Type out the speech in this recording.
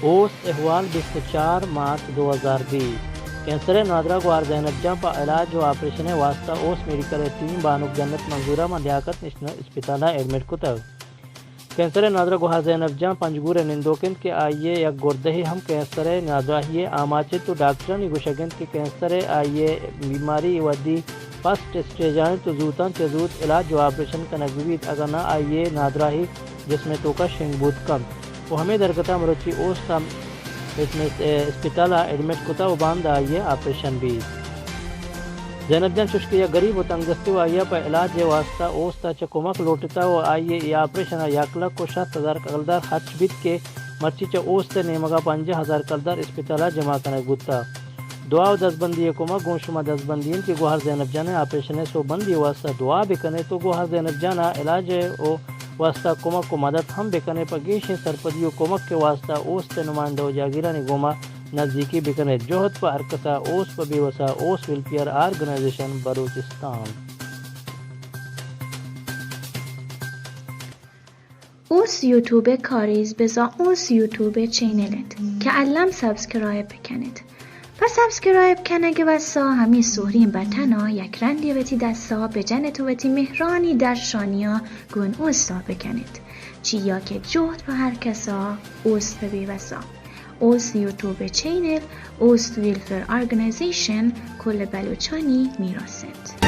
اوست احوال، بیست ءُ چار مارچ دو ہزار بیست۔ کینسر ءِ نادراہ گوہار زینب جان پہ علاج ءُ آپریشن ءِ واستہ اوست میڈیکل ءِ ٹیم بانک جنت منظور ءَ ماں لیاقت نیشنل اسپتال ءَ ایڈمٹ کتگ۔ کینسر ءِ نادراہ گوہار زینب جان پنجگور ءِ نندوک اِنت کہ آئی ءِ یک گردہے ہم کینسر ءِ نادراہی ءِ آماچ اِنت ءُ ڈاکٹرانی گوشگ اِنت کہ کینسر ءِ آئی ءِ بیماری ودی فرسٹ اسٹیج ءَ اِنت ءُ زوتاں چہ زوت علاج ءُ آپریشن کنگ بہ بیت، اگاں نہ آئی ءِ نادراہی جسم ءِ توکا شنگ بوت کنت ءُ ہمے درگت ءَ مرچی اوست ءَ اسپتال ءَ ایڈمٹ کتہ ءُ باندا آئی ءِ آپریشن بیت۔ زینب جان چوشکہ یک گریب ءُ تنگ دستے ءُ آئی ءَ پہ علاج ءِ واستہ اوست ءَ چہ کمک لوٹتہ ءُ آئی ءِ اے آپریشن ءَ یک لکھ ءُ شست ہزار کلدار خرچ بیت کہ مرچی چہ اوست ءِ نیمگ ءَ پنجاہ ہزار کلدار اسپتال ءَ جمع کنگ بوتہ۔ دعا ءُ دزبندی ءِ کمک گوں شما دزبندی اِنت کہ گوہار زینب جان ءِ آپریشن ءِ سوبمندی ءِ واستہ دعا بہ کن ات ءُ گوہار زینب جان ءِ علاج ءِ واستہ کمک ءُ مدد ہم بہ کن ات۔ پہ گیشیں سرپدی ءُ کمک ءِ واستہ اوست ءِ نمائندہ ءُ جاگیرانی گوما نزیکی بہ کن ات۔ جہد پہ ہر کس ءَ، اوست پہ بے وس ءَ، اوست ویلفیئر آرگنائزیشن بلوچستان۔ اوست یوٹیوب ءِ کاریز بزاں اوست یوٹیوب ءِ چینل اِنت کہ الم سبسکرائب بہ کن ات۔ پہ سبسکرائب کنگ ءِ وس ءَ ہمے سہریں بٹن ءَ یک رندے وتی دست ءَ بہ جن ات ءُ وتی مہرانی درشانی ءَ گوں اوست ءَ بہ کن ات۔ چیا کہ جہد پہ ہر کس ءَ، اوست پہ بے وس ءَ۔ اوست یوٹیوب ءِ چینل اوست ویلفیئر آرگنائزیشن کل بلوچانی میراث اِنت۔